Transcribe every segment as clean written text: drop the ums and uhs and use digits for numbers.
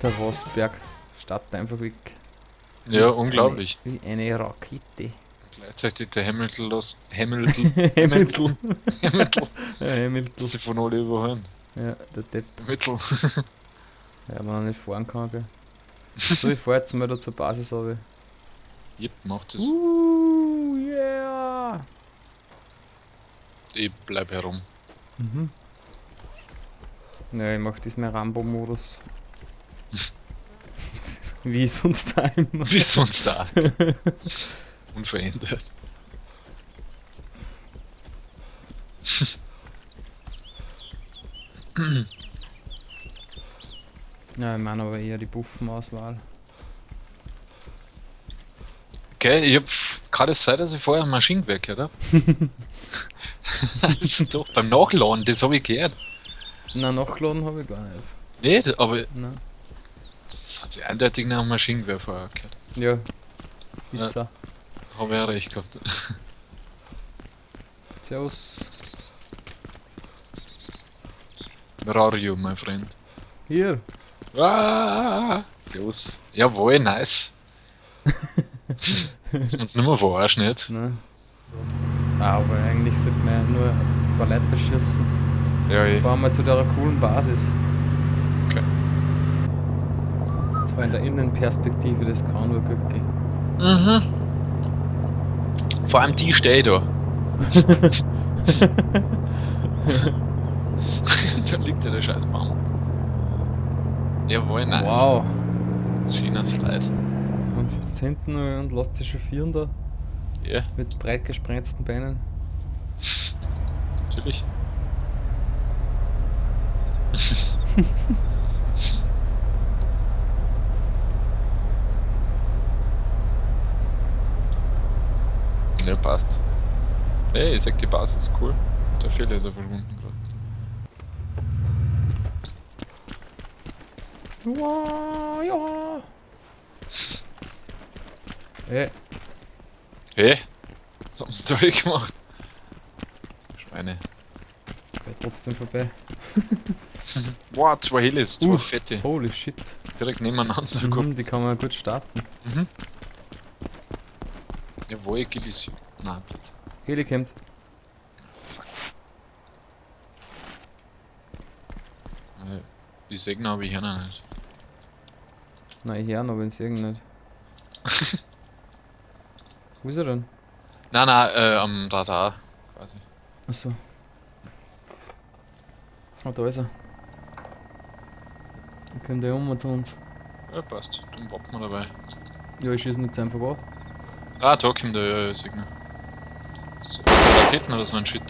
Der Rosberg startet einfach weg. Ja, unglaublich. Wie eine Rakete. Gleichzeitig der Hamilton los. Hamilton. Hamilton. Hamilton. Ja, Hamilton. Sie von alle überholen. Ja, der Depp. Hamilton. Ja, man noch nicht fahren kann, gell. So, ich fahr jetzt mal da zur Basis runter. Jep, macht es. Yeah! Ich bleib herum. Mhm. Ja, ich mach diesmal Rambo-Modus. Wie sonst da immer. Wie sonst da. Unverändert. Ja, ich meine aber eher die Buffenauswahl. Okay, ich hab. Kann es sein, dass ich vorher ein Maschinengewehr gehört hab? Das ist doch beim Nachladen, das hab ich gehört. Nein, nachgeladen habe ich gar nicht. Nicht, aber Nein. das hat sich eindeutig nach einem Maschinengewehr vorher gehört. Ja. Ist so. Habe ich auch recht gehabt. Servus. Where are you, my friend? Hier. Ah, servus. Jawohl, nice. Dass wir uns nicht mehr verarschen jetzt. Nein. Aber eigentlich sollte man ja nur ein paar Leute schießen. Ja, eh. Fahren wir zu der coolen Basis. Okay. Das war in der Innenperspektive, das kann nur gut gehen. Mhm. Vor allem die steht da. Da liegt ja der scheiß Baum. Jawohl, nice. Wow. Schöner Slide. Und sitzt hinten und lässt sich chauffieren da. Ja. Mit breit gespreizten Beinen. Natürlich. Ja, passt. Hey, ich sag, die Basis ist cool. Der Fehler ist ja verschwunden gerade. Wow, ja. Hey. Hey, was haben sie da gemacht? Schweine. Geht trotzdem vorbei. Wow, zwei Helis, zwei fette. Holy shit. Direkt nebeneinander. Mhm, die kann man gut starten. Mhm. Jawohl, Gillis. Nein, bitte. Heli kommt. Fuck. Die Segner habe ich hier noch nicht. Nein, ich höre noch, wenn es irgend nicht. Wo ist er denn? Nein, nein, am Radar quasi. Achso. Ah, da ist er. Dann kommt er um zu uns. Ja, passt. Dann warten wir dabei. Ja, ich schieße jetzt einfach ab. Ah, da kommt der, ja, Segner. So, Raketen oder so ein Shit.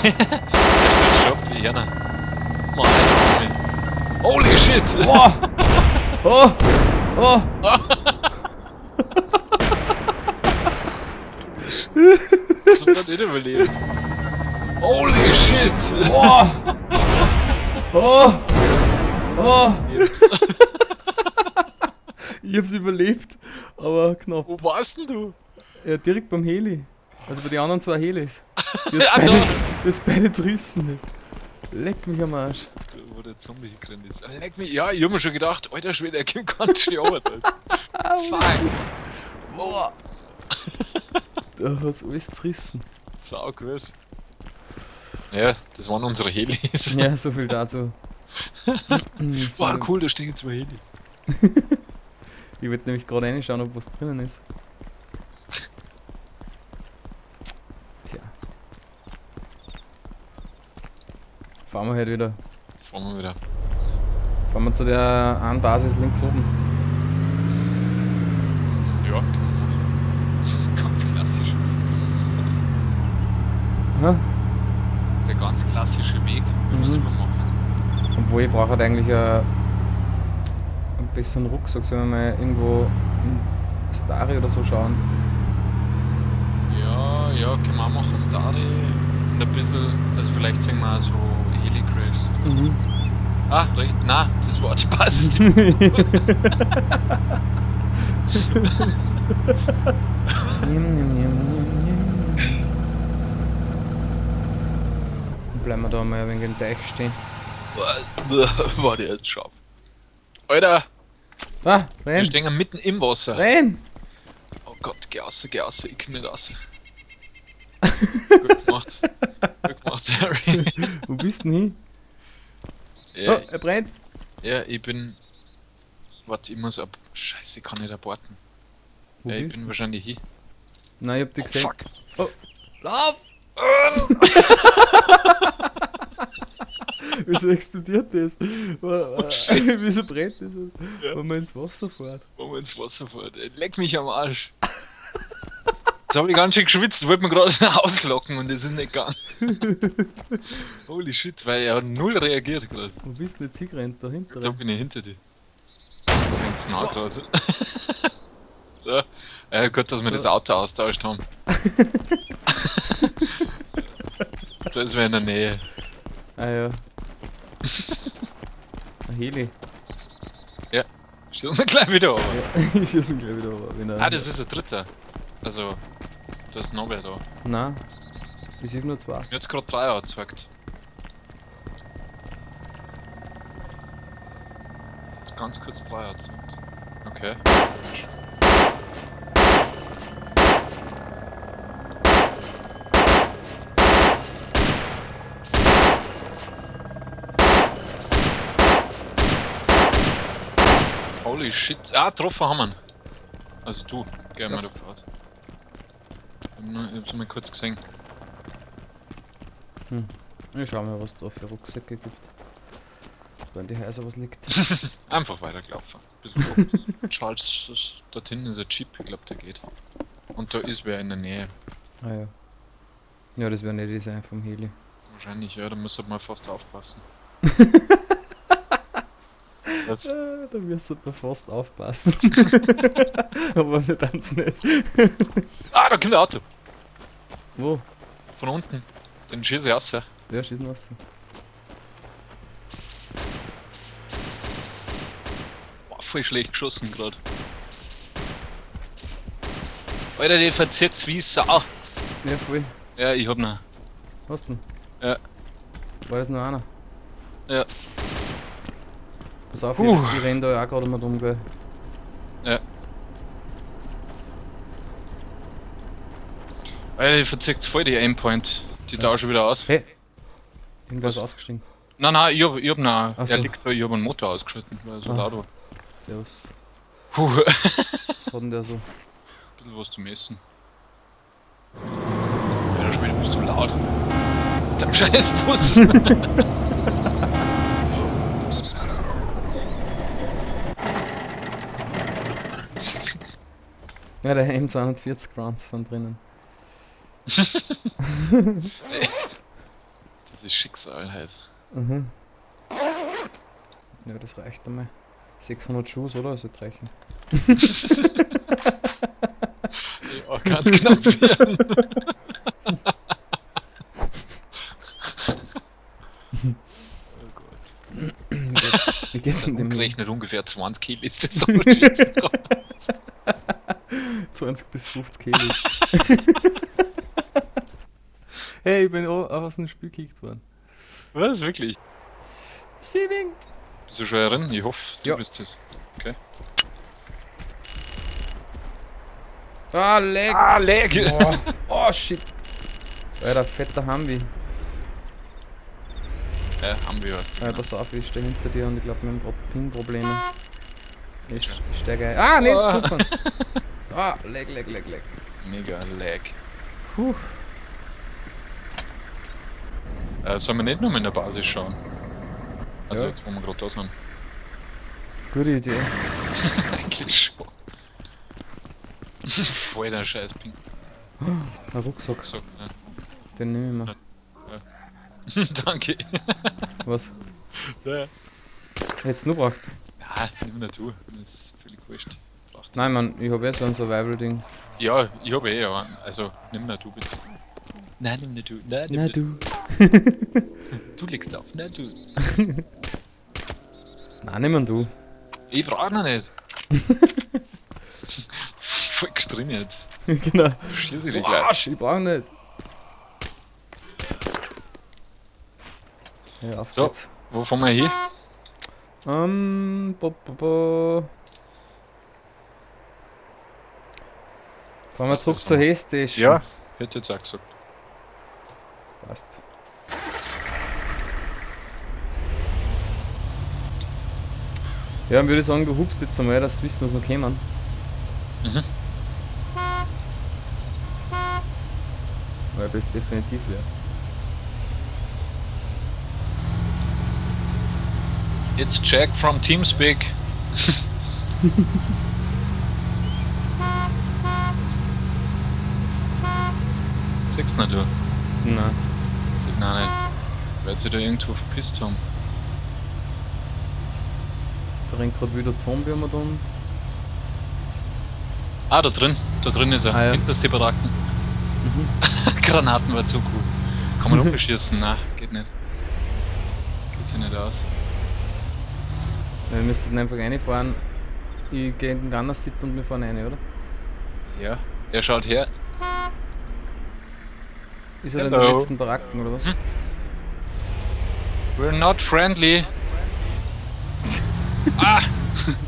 Der stürzt schon ab, die Hirne. Mann, holy shit! Boah! Oh! Oh! Das hat nicht überlebt. Holy shit! Boah! Oh! Oh! Ich hab's überlebt, aber knapp. Wo warst denn du? Ja, direkt beim Heli. Also bei den anderen zwei Helis. Die Ja, hat's beide zerrissen. Leck mich am Arsch. Wo der Zombie hingerannt ist. Leck mich. Ja, ich hab mir schon gedacht, alter Schwede, der kommt ganz schön runter. Fuck. Boah. Da hat's alles zerrissen. Sau gut. Ja, das waren unsere Helis. Ja, so viel dazu. War cool, da stehen zwei Helis. Ich wollte nämlich gerade reinschauen, ob was drinnen ist. Tja. Fahren wir halt wieder. Fahren wir wieder. Fahren wir zu der einen Basis links oben. Ja, können wir machen. Ganz klassischer Weg. Hä? Der ganz klassische Weg, wie wir es immer machen. Obwohl, ich brauche halt eigentlich einen besseren Rucksack, sollen wir mal irgendwo in Stari oder so schauen. Ja, ja, können wir auch machen, Stari und ein bisschen, also vielleicht sehen wir auch so Heli-Crashs. Mhm. Ah, nein, das war die Basis. Die Nimm, nimm, nimm, nimm, nimm. Dann bleiben wir da mal ein wenig im Teich stehen. War der jetzt scharf. Alter! Ah, Wir renn! stehen mitten im Wasser. Renn! Oh Gott, geh raus, ich komm nicht raus. Gut gemacht. Gut gemacht, Harry. Wo bist du denn hin? Ja, Oh, er brennt! ja, ich bin. Warte, ich muss ab. Scheiße, ich kann nicht aborten. Wo Ja, ich bist bin wahrscheinlich hier. du? Nein, ich hab dich Oh, gesehen. fuck. Oh. Lauf! Wieso explodiert das? Oh, shit. Wieso brennt das? Ja. Wenn man ins Wasser fährt. Wo man ins Wasser fährt. Ey, leck mich am Arsch. Jetzt hab ich ganz schön geschwitzt, wollte mir gerade auslocken und es ist nicht gegangen. Holy shit, weil er hat null reagiert gerade. Wo bist du denn jetzt hingerannt? Da hinten? Da bin ich hinter dir. Ganz nah gerade. So. Ja, gut, dass wir So. das Auto austauscht haben. Da ist wer in der Nähe. Ah ja. Ein Heli. Ja. Schießen wir gleich wieder runter. Ja, ich schieße ihn gleich wieder runter. Wenn er Ah, das ist ein dritter. Also, da ist noch wer da. Nein. Ich sehe nur zwei. Mir hat's gerade drei angezeigt. Jetzt ganz kurz drei angezeigt. Okay. Holy shit. Ah, getroffen haben wir ihn. Also du, geh mal Glaubst davon aus. Ich hab's mal kurz gesehen. Ich schau mal, was da für Rucksäcke gibt. Da in die Häuser was liegt. Einfach weitergelaufen. Bisschen Charles, dort hinten ist ein Jeep, ich glaube, der geht. Und da ist wer in der Nähe. Ah ja. Ja, das wäre nicht die sein vom Heli. Wahrscheinlich, ja, da müsste man fast aufpassen. Was? Ah, da müsste man fast aufpassen. Aber wir tanzen nicht. Ah, da kommt ein Auto. Wo? Von unten. Den schieße ich raus. Ja, schießen raus. Boah, voll schlecht geschossen gerade. Alter, der verzirkt wie Sau. Ja, voll. Ja, ich hab noch. Hast du? Ja. War das nur einer? Ja. Pass auf, ich renn da ja auch gerade mal drum, gell? Ja. Alter, die verzirkt voll die Aimpoint. Die tausche wieder aus. Hey! Irgendwas ist ausgestiegen. Nein, nein, ich hab noch. Ach Er so. liegt da, ich hab einen Motor ausgeschalten, weil er so Ah. laut war. Servus. Puh. Was hat denn der so? Bisschen was zum Essen. Ja, der Schwede, bist du laut. Mit deinem scheiß Bus. Ja, der M240 Rounds sind drinnen. Das ist Schicksal halt. Mhm. Ja, das reicht einmal. 600 Schuss, oder? Das sollte reichen. Ja, ganz knapp werden. Oh Gott. Wie geht's denn dem? Umgerechnet ungefähr 20 Kilo ist das doch schießen. 20 bis 50 Kilos. Hey, ich bin auch aus dem Spiel gekickt worden. Was, wirklich? Sieving! Bist du schon drin? Ich hoffe, du Ja. bist es. Okay. Ah, leck! Ah, leck! Boah. Oh, shit! Alter, fetter Humvee. Ja, haben wir was. Ja, pass auf, ich stehe hinter dir und ich glaube, wir haben gerade Ping-Probleme. Ich steige ein. Ah, nee, ist Ah. zurückgefahren. Ah, leck, leck, leck, leck. Mega lag. Puh. Sollen wir nicht nur in der Basis schauen? Also Ja. jetzt, wo wir gerade da sind. Gute Idee. Eigentlich schon. Voll der scheiß Ping. Ein Rucksack, So, ne? den nehme ich mal. Ja. Danke. Was? Ja. Hättest du nur braucht? Ja, nimm nicht du. Das ist völlig wurscht. Braucht. Nein, Mann, ich hab eh so ein Survival-Ding. Ja, ich hab eh, aber also nimm nicht du bitte. Nein, nimm nicht du. Nein, nimm Na nicht du. du. legst auf. Nein, du. Nein, nimm du. Ich brauch noch nicht. Voll gestritten jetzt. Genau. Schieß ich dich Du gleich. Arsch, ich brauch nicht. Ja, auf So. geht's. Wo fahren wir hin? Fahren wir zurück zur Hay-Station. Ja, hätte ich jetzt auch gesagt. Passt. Ja, dann würde ich sagen, du hupst jetzt einmal, dass sie wissen, dass wir kommen. Mhm. Weil das ist definitiv leer. It's Jack from Teamspeak. Siehst du nicht, du? Nein. Sieht noch nicht. Wird sich da irgendwo verpisst haben. Da rennt gerade wieder Zombie um und um. Ah, da drin. Da drin ist er. Ah, ja. Hinter die Baracken. Mhm. Granaten war zu cool. Kann man umbeschießen? Nein, geht nicht. Geht sich nicht aus. Wir müssten einfach reinfahren. Ich gehe in den Gunner Sit und wir fahren rein, oder? Ja, er schaut her. Ist er in den letzten Baracken, oder was? Hm? We're not friendly. Ah!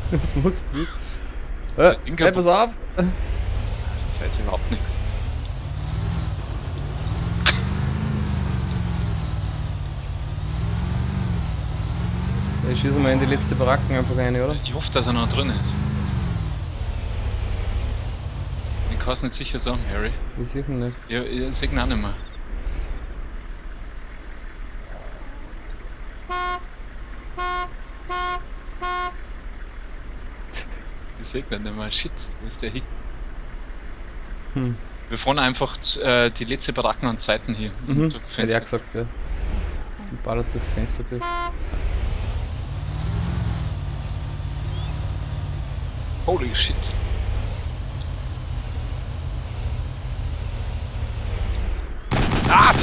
Was machst du? Hey, pass auf! Da fällt überhaupt nichts. Ich schieße mal in die letzte Baracken einfach rein, oder? Ich hoffe, dass er noch drin ist. Ich kann es nicht sicher sagen, Harry. Ich sehe ihn nicht. Ja, ich sehe ihn auch nicht mehr. Ich sehe ihn nicht mehr. Shit, wo ist der hin? Hm. Wir fahren einfach die letzte Baracken an Zeiten hier. Mhm. Hätte ich auch gesagt, ja. Und ballert durchs Fenster durch. Holy shit. Ah!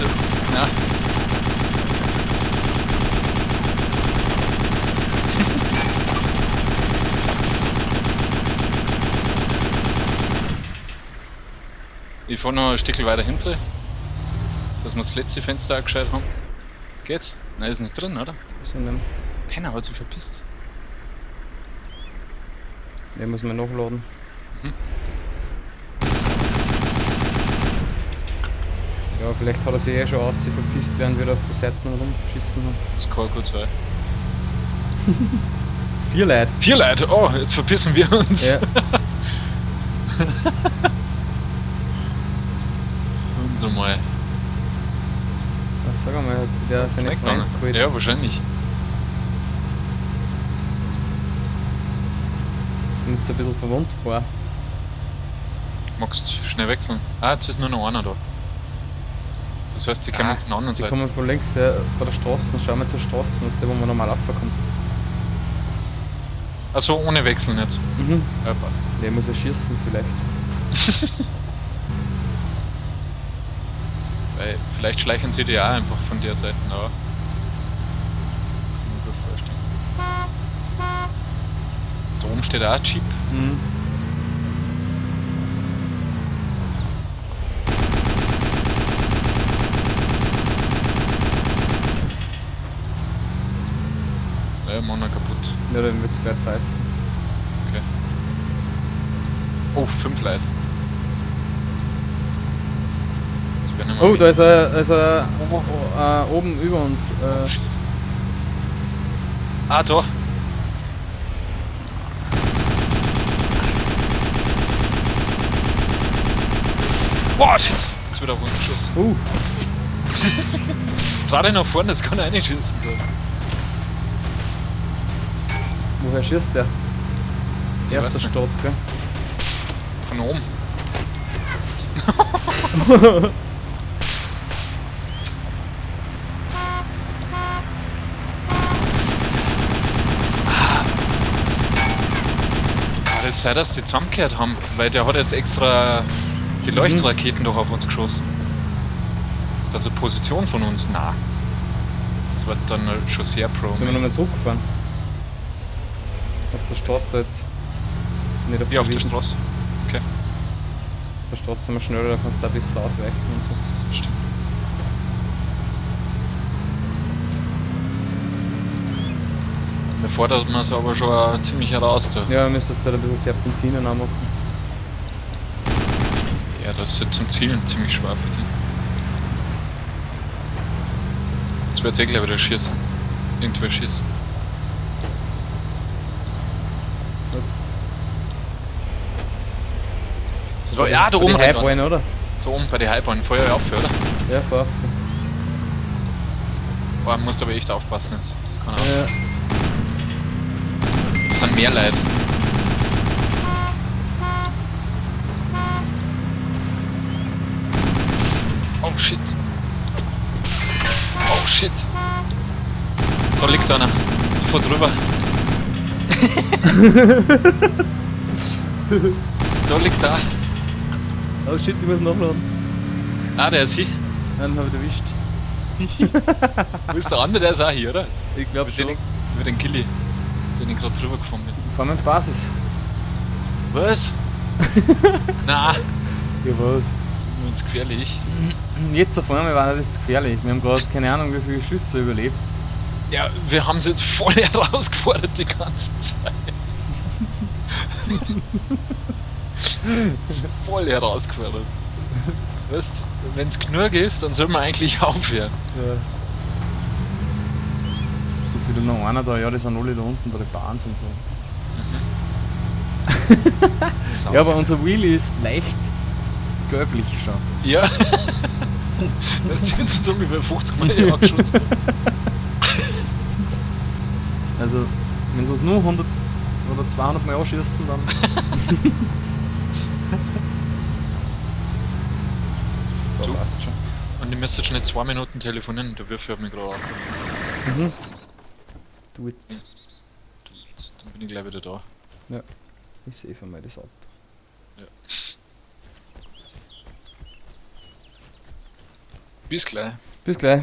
Na. Ich fahr noch ein Stück weiter hinten, dass wir das letzte Fenster auch gescheit haben. Geht? Nein, ist nicht drin, oder? Ist in dem. Penner hat sich verpisst. Den muss man nachladen. Mhm. Ja, vielleicht hat er sich eh schon aus, sich verpisst, während wir da auf der Seite rumgeschissen haben. Das kann gut sein. 4 Leute. 4 Leute? Oh, jetzt verpissen wir uns. Ja. Unser mal. Ach, sag einmal, hat sich der seine Freund geholt? Ja, wahrscheinlich. Bin jetzt ein bisschen verwundbar. Magst du schnell wechseln? Ah, jetzt ist nur noch einer da. Das heißt, die kommen von der anderen Die Seite. kommen von links, ja, bei der Straße. Schauen wir zur Straße, das ist der, wo man normal raufkommt. Achso, ohne Wechseln jetzt. Mhm. Ja, passt. Der muss ja schießen vielleicht. Weil vielleicht schleichen sie die auch einfach von der Seite an. Kann ich mir gut vorstellen. Da oben steht auch ein Jeep. Mhm. Ja, Mann, kaputt. Ja, dann wird's gleich reißen. Okay. Oh, 5 Leute. Oh, da ist er, oben über uns. Oh, shit. Ah, da. Boah, shit. Jetzt wird auf uns geschossen. Trau dich nach vorne, das kann er reinschießen. Woher schießt der? Ich Erster weiß nicht. Stadt, gell? Von oben. Kann es sein, dass die zusammengehört haben? Weil der hat jetzt extra die Leuchtraketen doch auf uns geschossen. Also Position von uns, na. Das war dann schon sehr pro. Sollen wir nochmal zurückfahren? Auf der Straße da jetzt. Nicht auf Wie auf der Wiesen. Straße. Okay. Auf der Straße sind wir schneller, da kannst du da besser ausweichen und so. Stimmt. Mir fordert man es aber schon ziemlich heraus da. Ja, müsstest du halt ein bisschen Serpentinen auch machen. Ja, das wird zum Zielen ziemlich schwer für die. Jetzt wird's eh gleich wieder schießen. Irgendwer schießen. Gut. Das war, ja, da Bei oben die rennt Highballen, oder? Da oben bei den Highballen. Feuer auf, oder? Ja, fahr auf. Boah, musst aber echt aufpassen jetzt. Das kann auch. Ja. Das sind mehr Leute. Oh shit. Oh shit. Da liegt einer. Ich fahr drüber. Da liegt er. Oh shit, ich muss nachladen. Ah, der ist hier. Einen hab ich erwischt. Wo ist der andere? Der ist auch hier, oder? Ich glaub schon. Über den Gilly, den ich gerade drüber gefahren bin. Fahren wir in die Basis. Was? Na, Ja, was? das ist mir jetzt gefährlich. Jetzt auf einmal war das gefährlich. Wir haben gerade keine Ahnung, wie viele Schüsse überlebt. Ja, wir haben sie jetzt voll herausgefordert die ganze Zeit. Das ist voll herausgefordert. Weißt, wenn es genug ist, dann soll man eigentlich aufhören. Ja. Das ist wieder noch einer da, ja, die sind alle da unten bei den Bahns und so. Sau. Ja, aber unser Wheelie ist leicht gelblich schon. Ja. Das ist so ungefähr 50 Mal angeschossen. Also, wenn sie uns nur 100 oder 200 Mal anschießen, dann. Da Du. passt schon. Und ich müsste jetzt schnell 2 Minuten telefonieren, der Würfel hat mich gerade angerufen. Mhm. Do it. Dann bin ich gleich wieder da. Ja. Ich sehe von mir das Auto. Ja. Bis gleich. Bis gleich.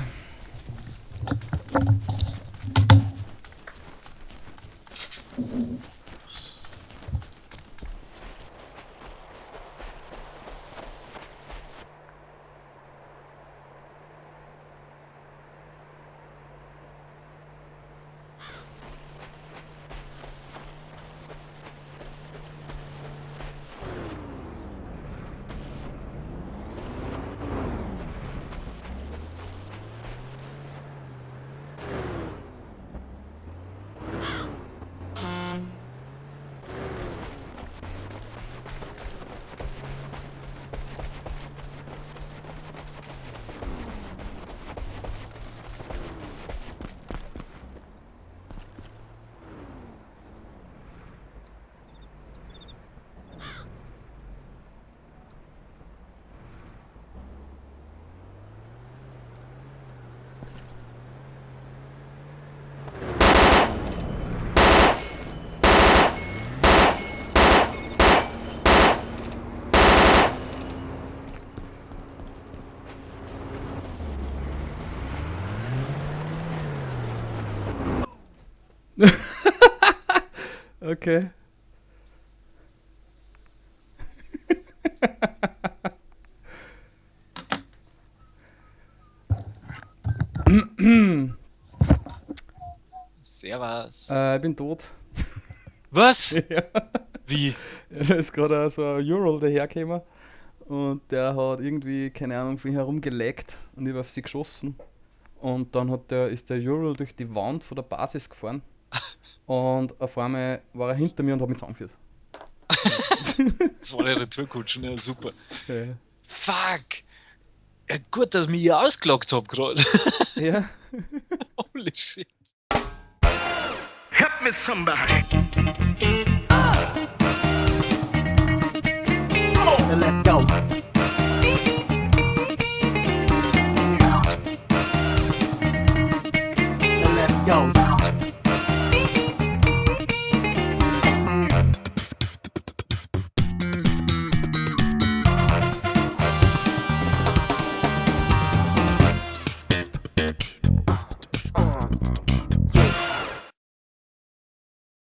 Okay. Servus. Ich bin tot. Was? Ja. Wie? Ja, da ist gerade so ein Ural dahergekommen und der hat irgendwie, keine Ahnung, von herumgeleckt und ich hab auf sie geschossen. Und dann ist der Ural durch die Wand von der Basis gefahren und auf einmal war er hinter mir und hat mich zusammengeführt. Das war der Retourkutsche, ne? Super. Ja. Fuck! Ja, gut, dass ich mich hier ausgelockt hab gerade. Ja. Holy shit. Help me somebody. Let's go.